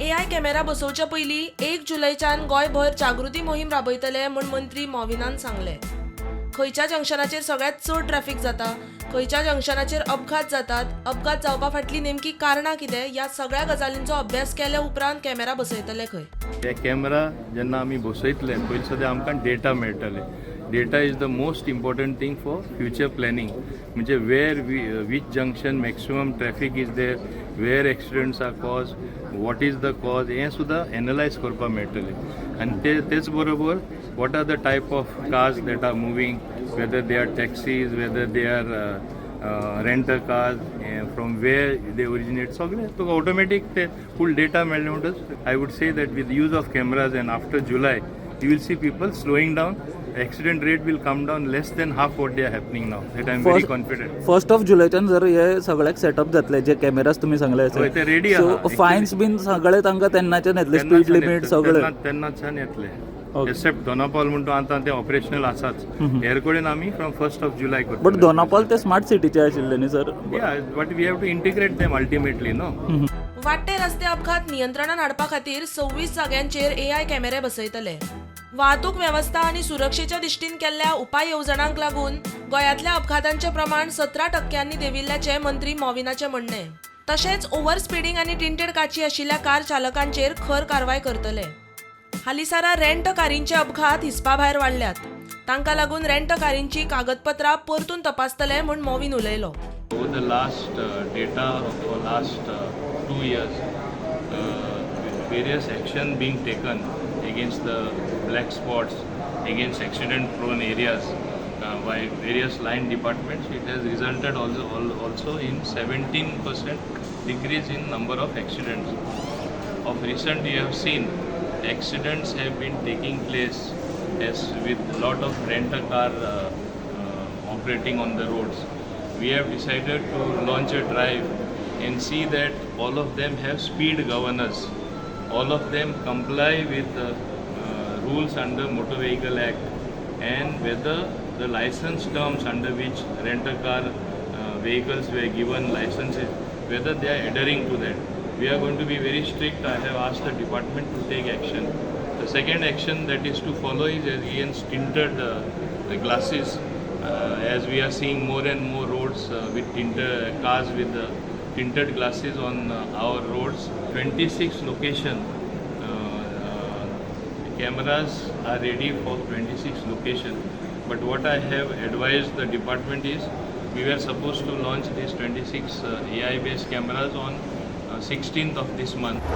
AI camera बसोवच्या पयलीं 1 जुलयच्यान गोंयभर जागृती मोहीम राबयतले म्हूण मंत्री मॉविनान सांगलें. खंयच्या जंक्शनाचेर सगळ्यांत चड ट्रॅफिक जाता, खंयच्या जंक्शनाचेर अपघात जातात, अपघात जावपा फाटलीं नेमकी कारणां कितें, ह्या सगळ्या गजालींचो अभ्यास केल्या उपरांत कॅमेरा बसयतले खंय. हे कॅमेरा जेन्ना आमी बसयतले, पयलीं सद्या आमकां डेटा मेळटले. Data is the most important thing for future planning. म्हणजे where we which junction maximum traffic is there, where accidents are cause, what is the cause, हें सुद्दां एनलायज करपाक मेळटलें. आनी ते तेच बरोबर what are the type of cars that are moving, whether they are taxis, whether they are rent cars, from where they originate, सगळें तुका ऑटोमॅटीक ते फूल डेटा मेळ्ळें म्हणटच I would say that with use of cameras and after July you will see people slowing down. Accident rate will come down less than half what they are happening now. That I am very confident. First of जुलयच्यान जर हे सगळ्याक setup जातले, जे cameras तुमी सांगले, हय, ते ready आहा. So finance बीन सगळे तांकां तेन्नाच्यान येतले, स्पीड लिमीट सगळे? तेन्नाच्यान येतले. एक्सेप्ट दोनापावल म्हणटा, आतां ते ऑपरेशनल आसाच. हेर कडेन आमी फ्रॉम फर्स्ट ऑफ जुलय करतले. बट दोनापावल ते स्मार्ट सिटीचे आशिल्ले न्ही sir? But we have to integrate them ultimately, no? वाडटे रस्ते अपघात नियंत्रणात हाडपा खातीर 26 जाग्यांचेर एआय कॅमेरे बसयतले. वाहतूक वेवस्था आनी सुरक्षेच्या दिश्टीन केल्ल्या उपाय येवजणांक लागून गोंयांतल्या अपघातांचें प्रमाण 17 टक्क्यांनी देंविल्ल्याचें मंत्री मॉविनाचें म्हणणें. तशेंच ओव्हर स्पिडींग आनी टिंटेड काची आशिल्ल्या कार चालकांचेर खर कारवाय करतले. हालींसरा रेंट कारींचे अपघात हिसपा भायर वाडल्यात. तांकां लागून रेंट कारींची कागदपत्रां परतून तपासतले म्हूण मॉविन उलयलो. Over the last data for last 2 years, various action being taken against the black spots, against accident-prone areas by various line departments, it has resulted also in 17% decrease in number of accidents. Of recent, you have seen accidents have been taking place as with lot of rent-a-car operating on the roads. We have decided to launch a drive and see that all of them have speed governors. All of them comply with the rules under Motor Vehicle Act and whether the license terms under which rent-a-car vehicles were given licenses, whether they are adhering to that. We are going to be very strict. I have asked the department to take action. The second action that is to follow is against tinted the glasses. As we are seeing more and more roads with tinted cars with the tinted glasses on our roads. 26 location cameras are ready for 26 location. But what I have advised the department is we were supposed to launch these 26 AI based cameras on 16th of this month.